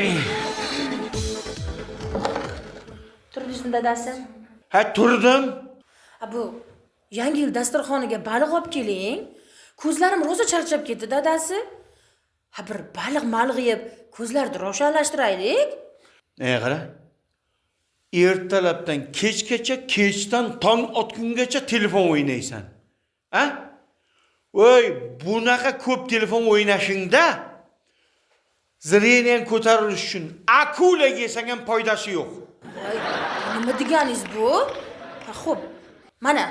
Oy. Turdingizmi dadasi? Ha, turdim. A bu yangi yil dasturxoniga baliq olib keling. Ko'zlarim rosa charchab ketdi dadasi. Ha bir baliq maliq yeb ko'zlarni ravshanlashtiraylik. E qara. Ertalabdan kechgacha, kechdan tong otgungacha telefon o'ynaysan. A? Voy, bunaqa ko'p telefon o'ynashingda зрение ko'tarilishi uchun akula yesang ham foydasi yo'q. Voy, nima deganingiz bu? Ha xo'p. Mana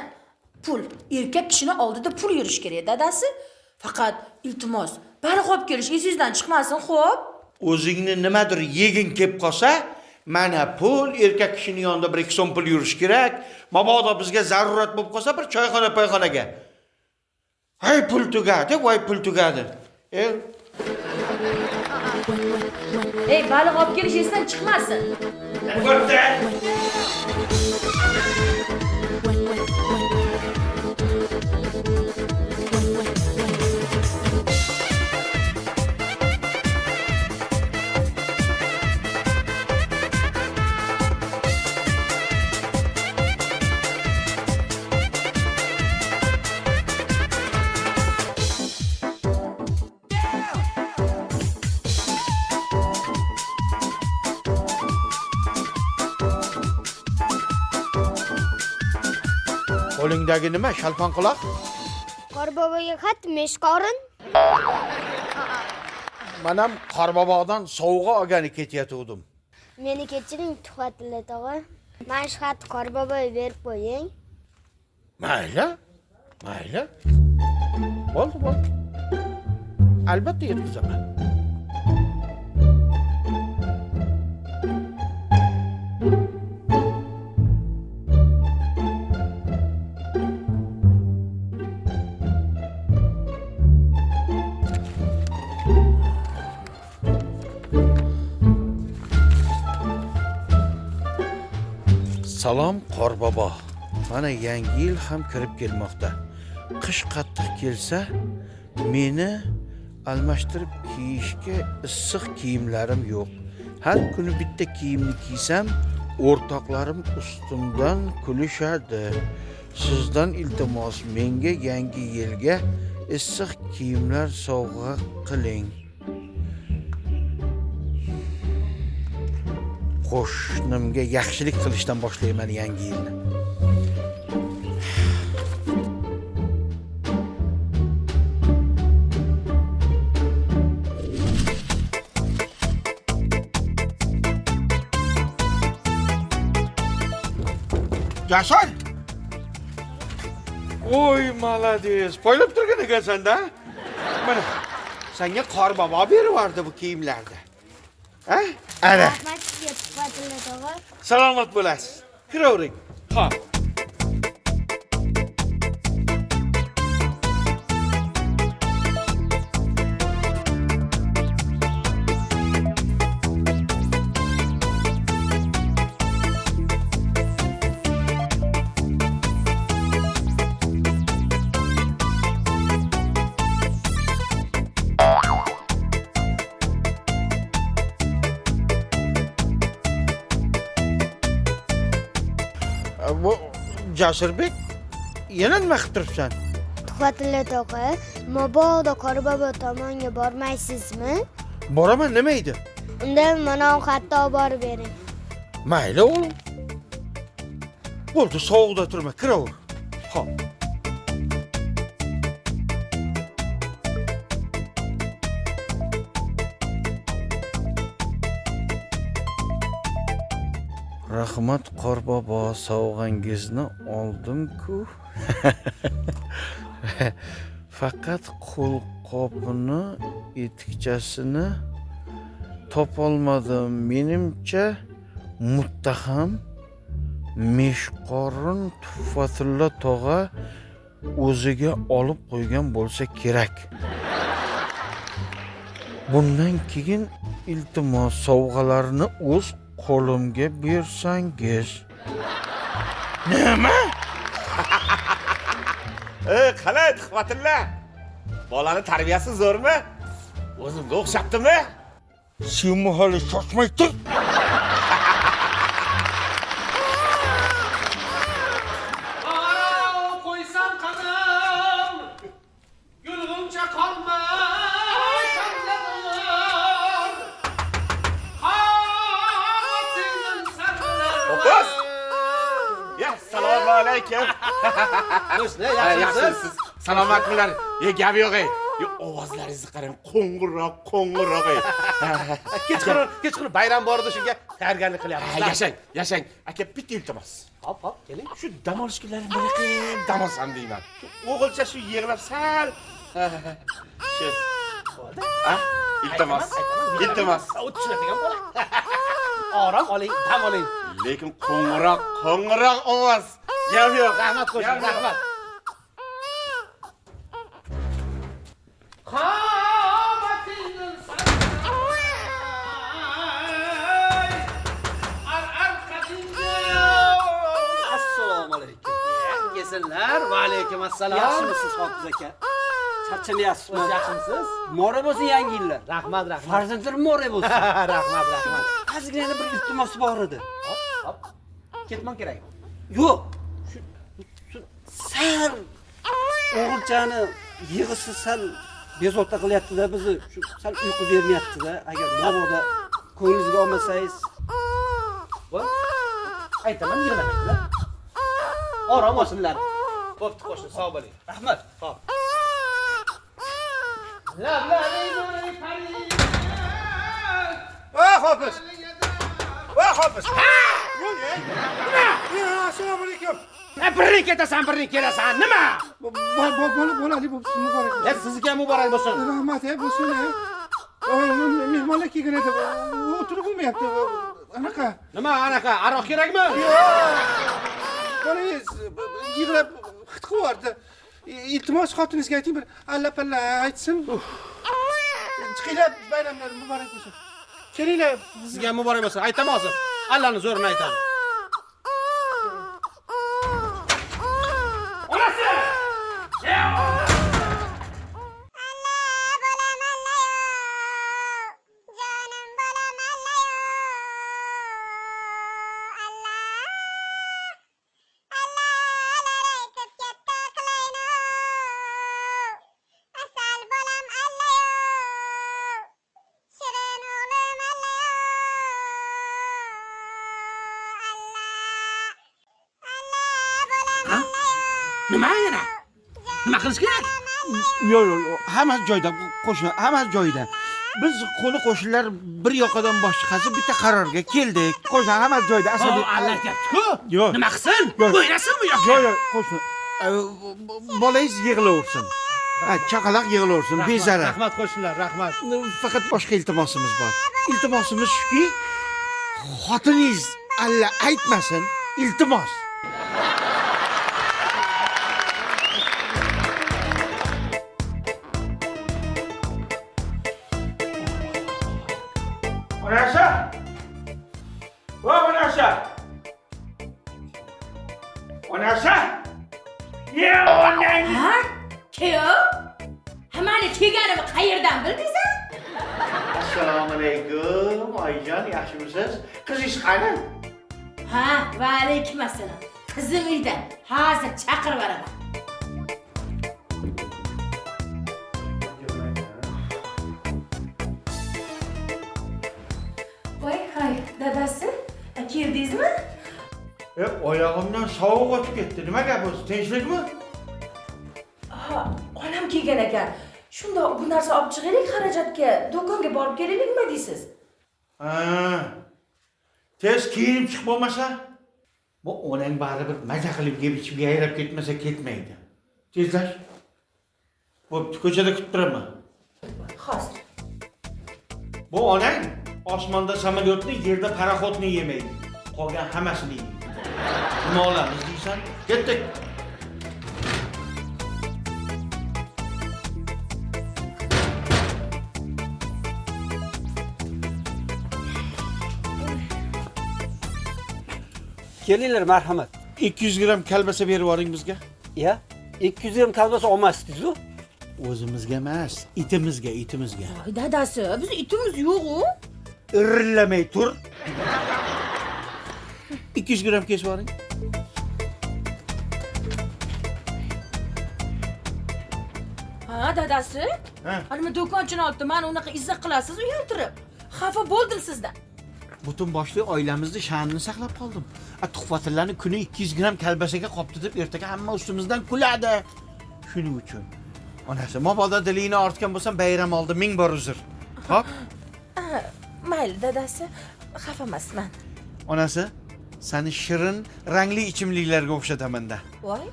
pul. Erkak kishini oldida pul yurish kerak dadasi. Faqat iltimos, baliq olib kelish esingizdan chiqmasin, xo'p? O'zingni nimadir yeging kelib qolsa, mana pul, erkak kishining yonida 1-2 so'm pul yurish kerak. Mabodo bizga zarurat bo'lib qolsa bir choyxona poyxonaga. Hay pul tugadi, voy pul tugadi. E, Ey, baliq olib kelish esdan chiqmasin. bo'pti. Qo'lingdagi nima? Shalpon quloq? Qorboboga xat meshqorin. Manam Qorbobodan sovg'a olgani ketayotgandim. Meni kechiring Tuhfatilla tog'a. Mana shu xatni Qorboboga berib qo'ying. Mayli. Mayli. Bo'ldi, bo'ldi. Albatta yetkazaman. Salom Qorbobo. Mana yangi yil ham kirib kelmoqda. Qish qattiq kelsa, meni almashtirib kiyishga issiq kiyimlarim yo'q. Har kuni bitta kiyimni kiysam, o'rtoqlarim ustimdan kulishadi. Sizdan iltimos, menga yangi yilga issiq kiyimlar sovg'a qiling. Qo'shnimga yaxshilik qilishdan boshlayman yangi yilni. Jasur! Oy, молодец. Poylab turgan ekansan-da. Mana senga Qorbobo berib yubordi bu kiyimlarni. Ha? Ana. Rahmat sizga Tuhfatilla tog'a. Salomat bo'lasiz. Kiravering. Xo'p. Bu Jasurbek yana nima qilib turibsan? Tuhfatilla tog'a, mabodo Qorbobo tomonga bormaysizmi? Boraman nima edi? Unda mana bu xatni olib borib bering. Mayli o'g'lim. Bo'ldi, sovuqda turma, kiraver. Xo'p. Rahmat Qorbobo, sovg'angizni oldim-ku. Faqat qo'lqopini, etikchasini topolmadim. Menimcha muttaham Meshqorin Tuhfatilla tog'a o'ziga olib qo'ygan bo'lsa kerak. Bundan keyin iltimos sovg'alarni o'z qo'limga bersangiz. Nima? E, qalay Tuhfatilla? Bolani tarbiyasi zo'rmi? O'zimga o'xshatdimi? Sen hali shoshmay tur. Qo'ysam qadam gulg'uncha qolmay kamlar qomatingdan sarlar. Ho'kiz! Ya, assalomu alaykum. Qo'shni, Yaxshimisiz? Salomatmilar? Ye, gap yo'q ey. Ye, ovozlaringizni qarang, qo'ng'iroq, qo'ng'iroq ey. Kechqurun bayram bor edi, shunga tayyorgarlik qilyapmiz. Yashang, yashang. Aka, bitta iltimos. Hop, hop, keling. Shu dam olish kunlarim bir qilib dam olsam deyman. O'g'ilcha shu yig'lab sal. Shu. Ha? Iltimos. Iltimos. U tushunadigan bola. Orom oling, dam oling. Lekin qo'ng'iroq, qo'ng'iroq ovoz. Gap yo'q. Rahmat qo'shni, rahmat. Qomatingdan sarlar Assalomu alaykum. Kesinlar, va alaykum assalom. Yaxshimisiz, Hofiz aka? Charchamayapsizmi? O'zi yaxshimisiz? Muborak bo'lsin yangi yillar. Rahmat, rahmat. Farzandlar muborak bo'lsin. Rahmat, rahmat. Ozgina bir iltimos bor edi. Hop, hop. Ketmon kerak. Yo'q. Shu sal o'g'ilchani yig'isi sal bezovta qilyapti-da bizni. Shu sal uyqu bermayapti-da. Agar mabodo ko'nglingizga olmasangiz. Voy. Aytaman, yig'lamaydilar. Orom olsinlar. Bo'pti qo'shni, sog' bo'ling. Rahmat. Xo'p. Lablaring pari. Va Hofiz. Va Hofiz. Nima? Assalomu alaykum. Biring ketasan, biring kelasan. Nima? Bo'ladi, bo'lsin, muborak bo'lsin. Sizga ham muborak bo'lsin. Rahmat, bo'lsin. Mehmonlar kelgan edi. O'tirib bo'lmayapti. Anaqa. Nima anaqa? Aroq kerakmi? Yo'q. Bolangiz yig'lab hit qilib yubordi. Iltimos, xotiningizga ayting, bir alla-palla aytsin. Chiqinglar, bayramlar muborak bo'lsin. Kelinglar. Sizga ham muborak bo'lsin. Aytaman hozir. Allahning zo'rini aytaman. Onasi! Jonim bolam allayo, Allah Allalar aytib katta qilayno, asal bolam allayo, shirin o'g'lim allayo, Allah Allah bolam allayo. Nima yana? Nima qilish kerak? Yo'q, yo'q, yo'q, hammasi joyida, qo'shni, hammasi joyida. Biz qo'ni qo'shnilar bir yoqadan bosh chiqazib bitta qarorga keldik. Qo'shni, hammasi joyida. Asabiy. Alla aytyapti-ku. Yo'q. Nima qilsin? Yo'q. O'ynasin bu yoqqa. Yo'q, yo'q, qo'shni. Bolangiz yig'laversin. Ha, chaqaloq yig'laversin, bezarar. Rahmat qo'shnilar, rahmat. Faqat boshqa iltimosimiz bor. Iltimosimiz shuki, xotiningiz alla aytmasin, iltimos. Onasi! Va onasi! Onasi! Ye onang! Ha? Kuyov? Ha, mani kelganimni qayerdan bildingiz? Assalomu alaykum, oyijon, yaxshimisiz? Qizingiz qani? Ha, va alaykum assalom. Qizim uyda. Hozir chaqirib yuboraman. Voy, hay, dadasi, keldingizmi? Oyog'imdan sovuq o'tib ketdi. Nima gap o'zi? Tinchlikmi? Ha, onam kelgan ekan. Shunda bu narsa olib chiqaylik xarajatga. Do'konga borib kelaylik, nima deysiz? Ha. Tez kiyinib chiq bo'lmasa, bu onang baribir maza qilib yeb ichib yayrab ketmasa ketmaydi. Tezlash. Bo'pti, ko'chada kutib turaman. Hozir. Bu onang osmonda samolyotni, yerda paraxodni yemaydi. Qolgan hammasini yeydi. Nima olamiz deysan? Ketdik. Kelinglar, marhamat. 200 gram kolbasa berib yuboring bizga. Ya, 200 gram kolbasa olmasdingiz-ku? O'zimizga emas, itimizga, itimizga. Voy dadasi, biz itimiz yo'q-u. Irillamay tur. 200 gramm kesib oling. Ha, dadasi? Ha. Nima do'konchini olibdi, mani unaqa izzat qilasiz uyaltirib. Xafa bo'ldim sizdan. Butun boshli oilamizni sha'nini saqlab qoldim. A Tuhfatillarni kuni 200 gramm kalbasaga qopti deb ertaga hamma ustimizdan kuladi. Shuning uchun. Onasi, mabodo dilingni ortgan bo'lsam bayram oldi, ming bor uzr. Hop. Mayli dadasi, xafa emasman. Onasi, seni shirin rangli ichimliklarga o'xshataman-da. Voy,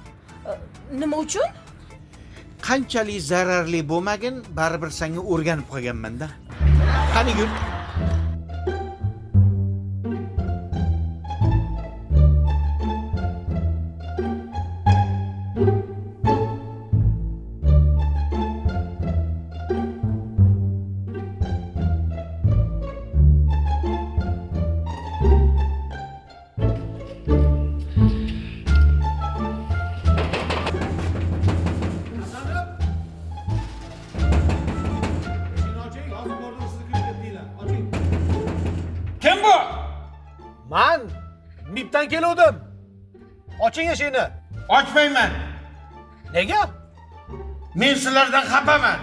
nima uchun? Qanchalik zararli bo'lmagin, baribir senga o'rganib qolganman-da. Qani yur. Kim bu? Man MIBdan keluvdim. Oching eshikni. Ochmayman. Nega? Men sizlardan xafaman.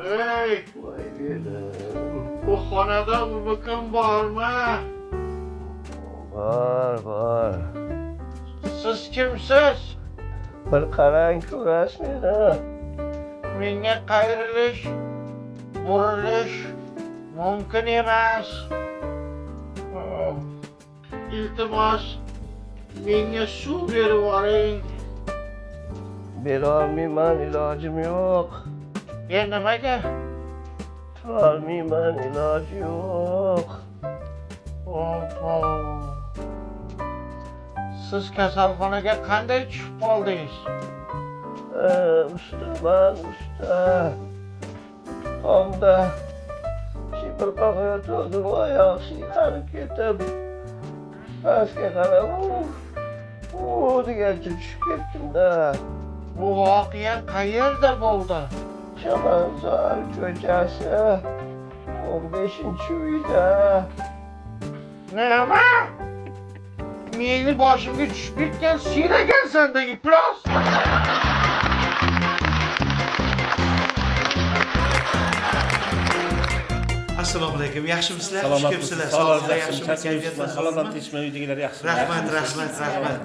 Ey! Bu xonada umukim bormi? Bor, bor. Siz kimsiz? Bir qarang ko'rasiz meni. Menga qayrilish, burilish mumkin emas. Iltimos, menga suv berib yuboring. Berolmayman, ilojim yo'q. Ya nimaga? Turolmayman, iloji yo'q. Siz kasalxonaga qanday tushib qoldingiz? Ustaman, usta. Tomda shipir qoqayotgandim, oyoq siyqanib ketib, pastga qarab, u degancha tushib ketdim-da. Bu voqea qayerda bo'ldi? Chamanzor ko'chasi, 15-uyda. Nima? Meni boshimga tushib ketgan sen ekansan-da, iflos! Assalomu alaykum, yaxshimisizlar? Xush kelibsizlar. Sog'liklar yaxshimi? Kayfiyatlar Salomat tinchmi, uydagilar yaxshimi? Rahmat, rahmat, rahmat.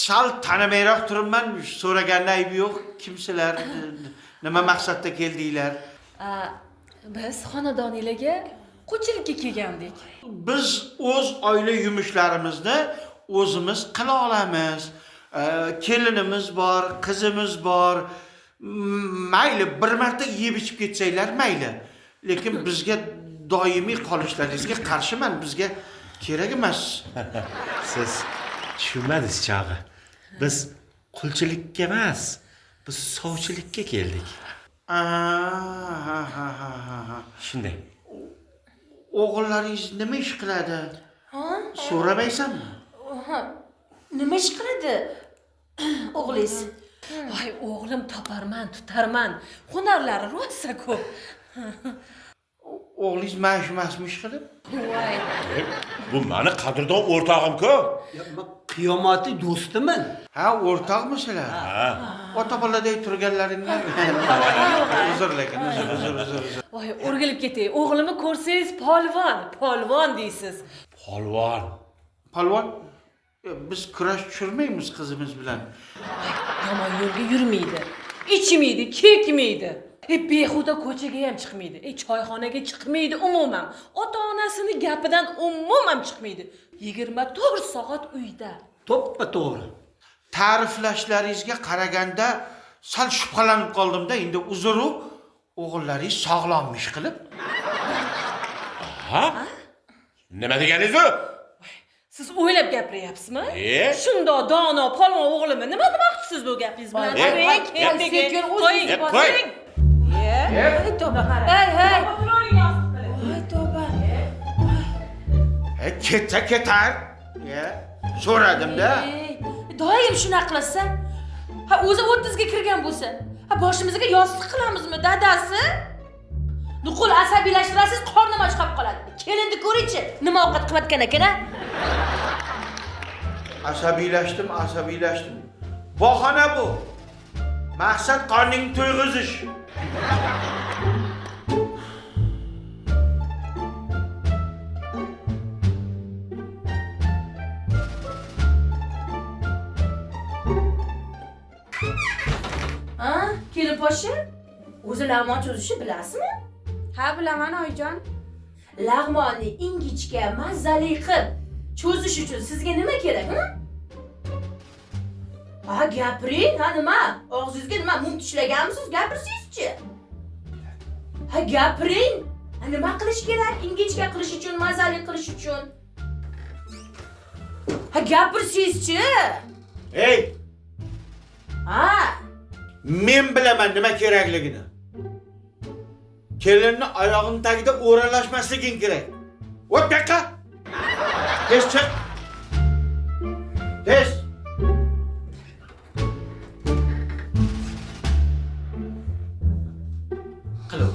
Sal tanimayroq turibman, so'raganda aybi yo'q. Kimsizlar? Nima maqsadda keldinglar? Biz xonadoninglarga qo'chilikka kelgandik. Biz o'z oila yumushlarimizni o'zimiz qila olamiz. Kelinimiz bor, qizimiz bor. Mayli, bir marta yeb ichib ketsanglar mayli. Lekin bizga doimiy qolishlaringizga qarshiman, bizga kerak emas. Siz tushunmadingiz chog'i. Biz qulchilikka emas, biz sovchilikka keldik. Ha, ha, ha, ha. Shunday. O'g'illaringiz nima ish qiladi? So'ramaysanmi? Nima ish qiladi o'g'lingiz? Voy, o'g'lim toparman, tutarman. Hunarlari rosa ko'p. O'g'lingiz mana shu emasmi ish qilib? Voy. Bu meni qadrdon o'rtog'im-ku. Men qiyomati do'stiman. Ha, o'rtoqmisizlar? Ha. Ota boladay turganlaringlar. Uzr lekin, uzr, uzr, uzr, uzr. Voy, o'rgilib ketay. O'g'limni ko'rsangiz polvon, polvon deysiz. Polvon. Polvon, biz kurash tushirmaymiz qizimiz bilan. Yomon yo'lga yurmaydi. Ichmaydi, kekmaydi. Behuda ko'chaga ham chiqmaydi. Choyxonaga chiqmaydi umuman. Ota-onasini gapidan umuman chiqmaydi. 24 soat uyda. To'ppa to'g'ri. Ta'riflashlaringizga qaraganda sal shubhalanib qoldim-da, endi uzru, o'g'illaringiz sog'lommish qilib. Ha? Nima deganingiz u? Siz o'ylab gapiryapsizmi? Shundoq dono polvon o'g'limi? Nima demoqchisiz bu gapingiz bilan? Sekin o'zingiz Qo'y. Hey, hey. Ketsa ketar. So'radim-da. Doim shunaqa qilsa, ha o'zi 30 ga kirgan bo'lsa, ha boshimizga yostiq qilamizmi dadasi? Nuqul asabiylashtirasiz, qornim och qolib qoladi. Kelinni ko'ringchi, nima ovqat qilayotgan ekan a? Asabiylashdim, asabiylashdim. Bahona bu. Maqsad qorningni to'yg'izish. Ha, kelinposhsha, o'zi lag'mon cho'zishni bilasizmi? Ha, bilaman oyijon. Lag'monni ingichka, mazali qilib cho'zish uchun sizga nima kerak, ha? Ha, gapiring, ha nima? Og'zingizga nima mum tishlaganmisiz? Gapirsangizchi. Ha, gapiring. Ha, nima qilish kerak ingichka qilish uchun, mazali qilish uchun? Ha, gapirsangizchi. Ey! Ha. Men bilaman nima kerakligini. Kelinni oyog'ining tagida o'ralashmasliging kerak. O't bu yoqqa. Tez chiq. Tez. Qilib.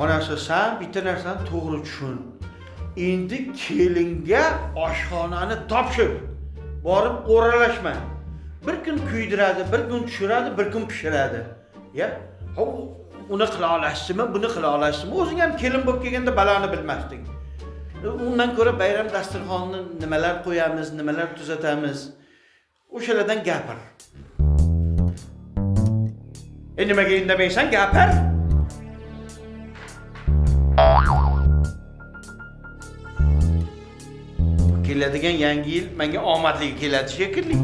Onasi, sen bitta narsani to'g'ri tushun. Endi kelinga oshxonani topshir. Borib o'ralashma. Bir kun kuydiradi, bir kun tushiradi, bir kun pishiradi. Ya, uni qila olasizmi, buni qila olasizmi? O'zing ham kelin bo'lib kelganda baloni bilmasding. Undan ko'ra bayram dasturxonini nimalar qo'yamiz, nimalar tuzatamiz, o'shalardan gapir. Nimaga indamaysan, gapir. Keladigan yangi yil menga omadli keladi shekilli.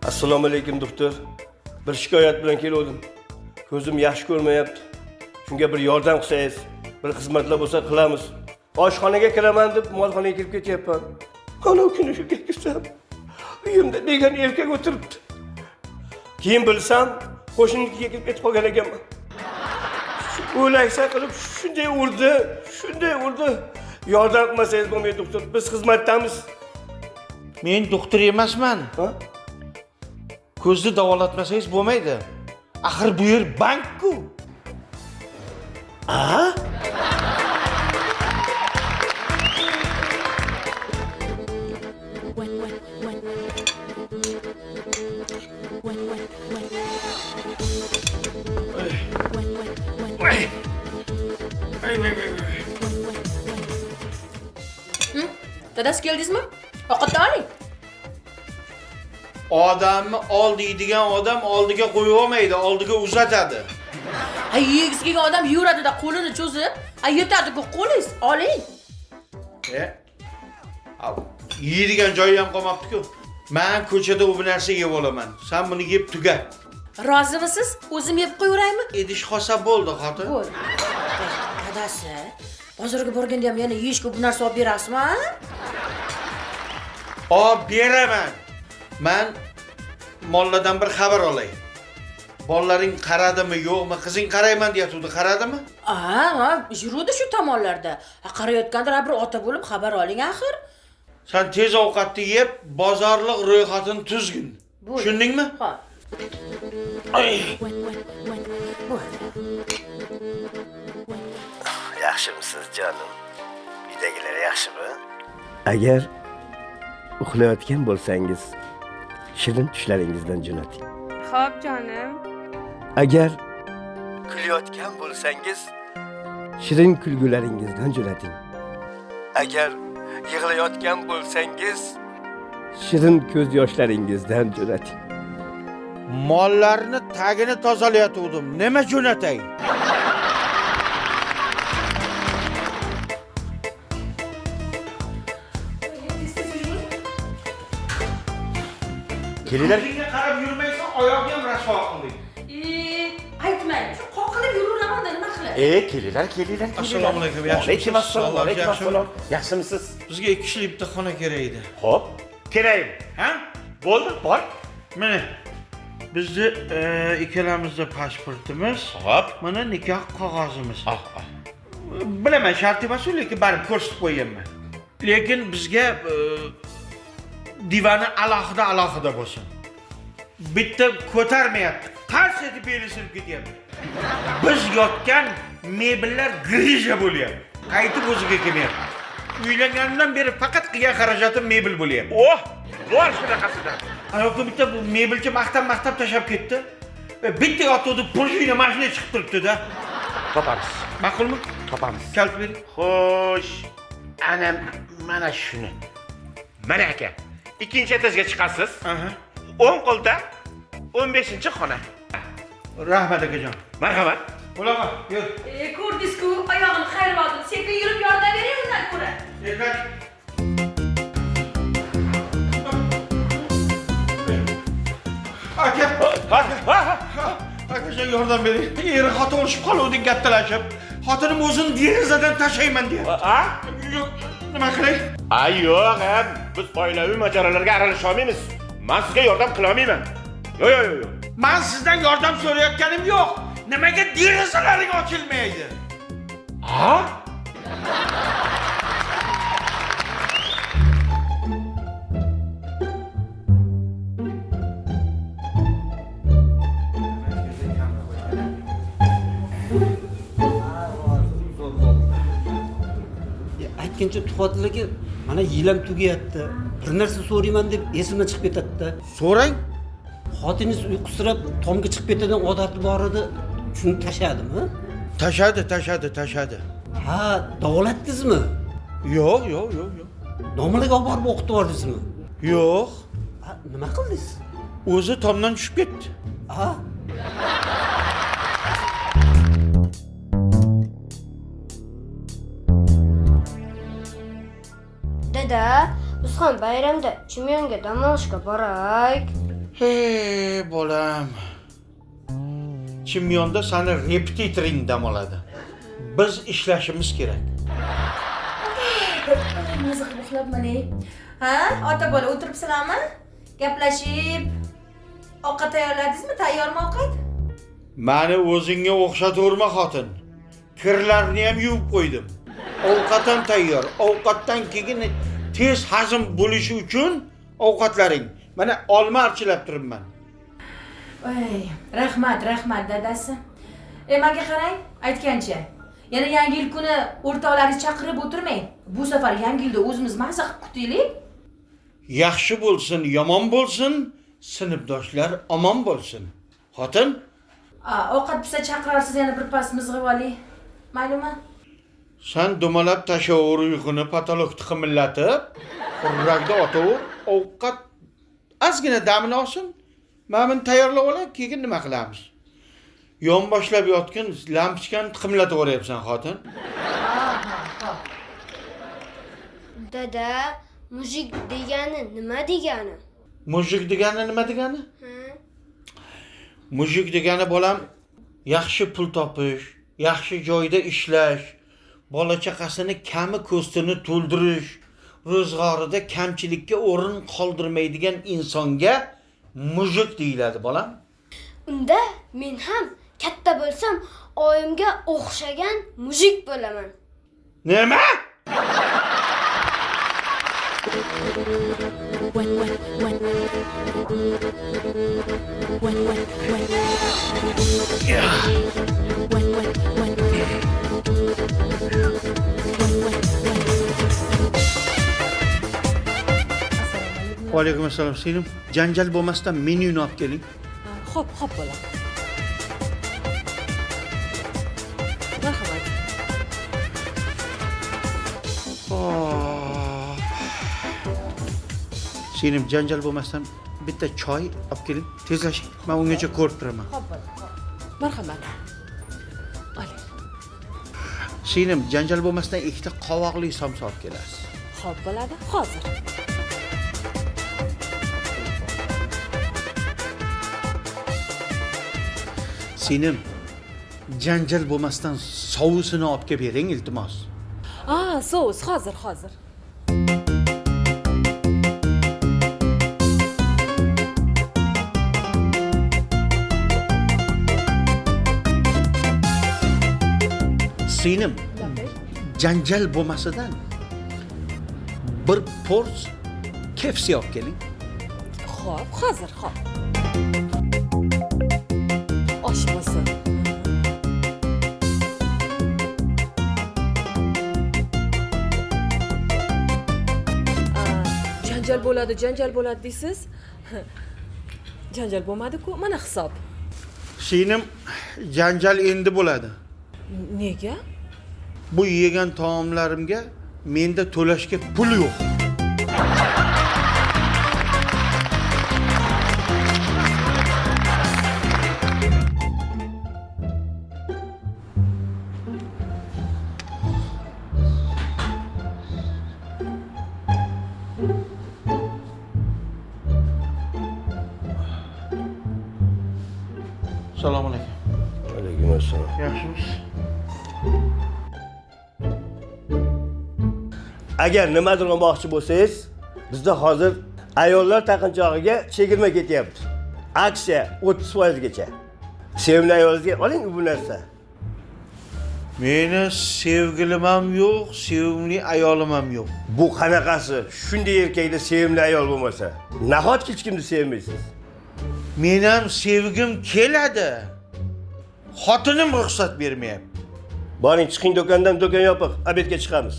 Assalomu alaykum doktor. Bir shikoyat bilan keldim. Ko'zim yaxshi ko'rmayapti. Shunga bir yordam qilsangiz, bir xizmatlar bo'lsa qilamiz. Oshxonaga kiraman deb molxonaga kirib ketyapman. Ana kuni shunga kirsam, uyimda degan erkak o'tiribdi. Keyin bilsam, qo'shninikiga kirib ketib qolgan ekanman. O'laksa qilib shunday urdi, shunday urdi. Yordam qilmasangiz bo'lmaydi doktor. Biz xizmatdamiz. Men doktor emasman. Ha? Ko'zni davolatmasangiz bo'lmaydi. Axir bu yer bank-ku. A? Dadasi keldingizmi? Ovqatni oling. Odamni ol deydigan odam oldiga qo'yib olmaydi, oldiga uzatadi. Ha, yegisi kelgan odam yuradi-da qo'lini cho'zib, ha yetadi-ku qo'lingiz, oling. Yeydigan joyi ham qolmabdi-ku. Men ko'chada u narsa yeb olaman. Sen buni yeb tuga. Rozimisiz? O'zim yeb qo'yaveraymi? Idish qolsa bo'ldi, xotin. Bo'ldi. Dadasi, bozorga borganda ham yana yeyishga bu narsa olib berasizmi? Olib beraman. Men molladan bir xabar olay. Bolalaring qaradimi, yo'qmi? Qizing qarayman deyatuvdi, qaradimi? Ha, yuruvdi shu tomonlarda. Ha, qarayotgandir, bir ota bo'lib xabar oling axir. Sen tez ovqatni yeb, bozorliq ro'yxatini tuzgin. Tushundingmi? Ha. Yaxshimisiz jonim? Uydagilar yaxshimi? Agar uxlayotgan bo'lsangiz, shirin tushlaringizdan jo'nating. Xo'p jonim. Agar kulayotgan bo'lsangiz, shirin kulgularingizdan jo'nating. Agar yig'layotgan bo'lsangiz, shirin ko'z yoshlaringizdan jo'nating. Mollarni tagini tozalayotgandim. Nima jo'natay? Kelinglar. O'zingga qarab yurmaysan, oyog'i ham rasvo qildik. Aytmang, shu qoqilib yuraverman-da, nima qilay? Kelinglar, kelinglar, kelinglar. Assalomu alaykum, yaxshimisiz? Alaykum assalom, alaykum Yaxshimi? assalom. Yaxshimisiz? Bizga 2 kishilik bitta xona kerak edi. Xo'p, kelaymi? Ha? Bo'ldi, bor. Mana bizni ikkalamizni pasportimiz. Xo'p. Mana nikoh qog'ozimiz. Ah, ah. Bilaman, shart emas u, lekin baribir ko'rsatib qo'yganman. Lekin bizga divani alohida alohida bo'lsin. Bitta ko'tarmayapti. Qars etib beli sinib ketyapti. Biz yotgan mebellar grija bo'lyapti. Qaytib o'ziga kelmayapti. Uylanganimdan beri faqat qilgan xarajatim mebel bo'lyapti. Oh, bor shunaqasidan. Ayolga bitta bu mebelcha maqtab-maqtab tashlab ketdi. Bitta yotuvdi, purjina mashina chiqib turibdi-da. Topamiz. Ma'qulmi? Topamiz. Kalit bering. Xo'sh, ana mana shuni. Mana aka, ikkinchi etajga chiqasiz. Aha. O'ng qo'lda 15-xona. Rahmat akajon. Marhamat. Bularga yur. Ko'rdingiz-ku, oyog'ini qayirib oldim. Sekin yurib yordam bering undan ko'ra. Erkak. Aka, akajon yordam bering. Eri xotin urishib qoluvdik kattalashib. Xotinim o'zini derazadan tashlayman deyapti. A? Yo'q, nima qilay? Ay, yo'q, ham biz oilaviy mojarolarga aralasha olmaymiz. Men sizga yordam qila olmayman. Yo'q, yo'q, yo'q. Men sizdan yordam so'rayotganim yo'q. Nimaga derazalaring ochilmaydi? Ha? Aytgancha Tuhfatilla mana yilam tugayapti. Bir narsa so'rayman deb esimdan chiqib ketadi-da. So'rang. Xotiningiz uyqusirab tomga chiqib ketadigan odati bor edi. Shuni tashadimi? Tashadi, tashadi, tashadi. Ha, davolatdingizmi? Yo'q, yo'q, yo'q, yo'q. Domlaga olib borib o'qitib yubordingizmi? Yo'q. Ha, nima qildingiz? O'zi tomdan tushib ketdi. Ha? Dada, biz ham bayramda Chimyonga dam olishga boraylik. Hey, bolam. Chimyonda seni repetitoring dam oladi. Biz ishlashimiz kerak. Maza qilib uxlabman, ey. Ha, ota bola o'tiribsizlarmi? Gaplashib, ovqat tayyorladingizmi? Tayyormi ovqat? Meni o'zingga o'xshataverma, xotin. Kirlarni ham yuvib qo'ydim. Ovqat ham tayyor. Ovqatdan keyin tez hazm bo'lishi uchun ovqatlaring. Mana olma archilab turibman. Voy, rahmat, rahmat dadasi. Menga qarang, aytgancha. Yana yangi yil kuni o'rtoqlaringizni chaqirib o'tirmang. Bu safar yangi yilda o'zimiz maza qilib kutaylik. Yaxshi bo'lsin, yomon bo'lsin, sinfdoshlar omon bo'lsin. Xotin? Ovqat pishsa chaqirarsiz, yana bir pas mizg'ib oling. Maylimi? Sen dumalab tashavur uyquni patologni qimillatib, xurrakda otaver, ovqat ozgina damini olsin. Mana buni tayyorlab olay, keyin nima qilamiz? Yonboshlab yotgan lampochkani tiqimlatib yuboryapsan, xotin. Dada, mujik degani nima degani? Mujik degani nima degani? Mujik degani bolam, yaxshi pul topish, yaxshi joyda ishlash, bola chaqasini kami ko'stini to'ldirish, ro'zg'orida kamchilikka o'rin qoldirmaydigan insonga mujik deyiladi, bolam. Unda men ham katta bo'lsam oyimga o'xshagan mujik bo'laman. Nima? Alaykum assalom, singlim. Janjal bo'lmasdan menyuni olib keling. Xo'p, xo'p bolam. Marhamat. Singlim, janjal bo'lmasdan bitta choy olib keling, tezlashing. Men ungacha ko'rib turaman. Xo'p, bo'ldi. Marhamat. Oling. Singlim, janjal bo'lmasdan ikkita qovoqli somsa olib kelasiz. Xo'p, bo'ladi. Hozir. Singlim, janjal bo'lmasdan sousini olib kelib bering, iltimos. Sous, hozir, hozir. Singlim, janjal bo'lmasidan bir pors KFC olib keling. Xo'p, hozir, xo'p. Osh bo'lsin. Janjal bo'ladi, janjal bo'ladi deysiz. Janjal bo'lmadi-ku, mana hisob. Singlim, janjal endi bo'ladi. Nega? Bu yegan taomlarimga menda to'lashga pul yo'q. Assalomu alaykum. Alaykum assalom. Yaxshimisiz? Agar nimadir olmoqchi bo'lsangiz, bizda hozir ayollar taqinchog'iga chegirma ketyapti. Aksiya 30% gacha. Sevimli ayolingizga oling bu narsa. Meni sevgilim ham yo'q, sevimli ayolim ham yo'q. Bu qanaqasi? Shunday erkakda sevimli ayol bo'lmasa, nahotki hech kimni sevmaysiz? Men ham sevgim keladi. Xotinim ruxsat bermayapti. Boring, chiqing do'kondan, do'kon yopiq, obedga chiqamiz.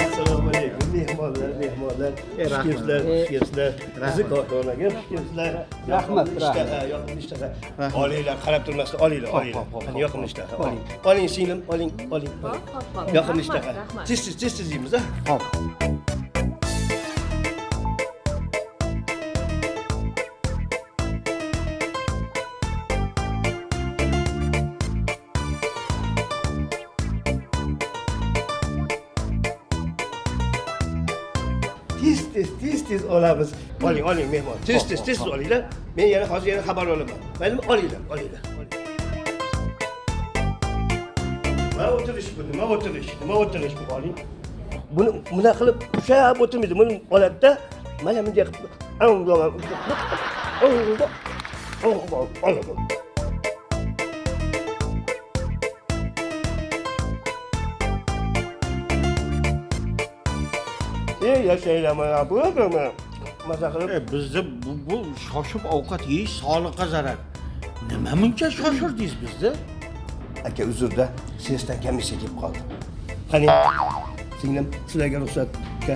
Assalomu alaykum, mehmonlar, mehmonlar. Xush kelibsizlar, xush kelibsizlar. Bizni korxonaga xush kelibsizlar. Rahmat, Ishtaha, yoqimli ishtaha. Olinglar, qarab turmasdan olinglar, olinglar. Qani yoqimli ishtaha, oling. Oling singlim, oling, oling, oling. Yoqimli ishtaha. Tez-tez, tez-tez yeymiz, ha? Xo'p. Tez-tez, tez-tez olamiz. Oling, oling mehmon. Tez-tez, tez-tez olinglar. Men yana hozir yana xabar olaman. Maylimi? Olinglar, olinglar. Nima o'tirish bu? Nima o'tirish? Nima o'tirish bu? Oling. Buni buna qilib ushlab o'tirmaydi. Buni oladida mana bunday qilib Ey yashaylar mana bu yerda maza qilib. Bizda bu shoshib ovqat yeyish sog'liqqa zarar. Nima muncha shoshirdingiz bizni? Aka, uzrda, sesdan komissiya kelib qoldi. Qani, singlim, sizlarga ruxsat. Aka.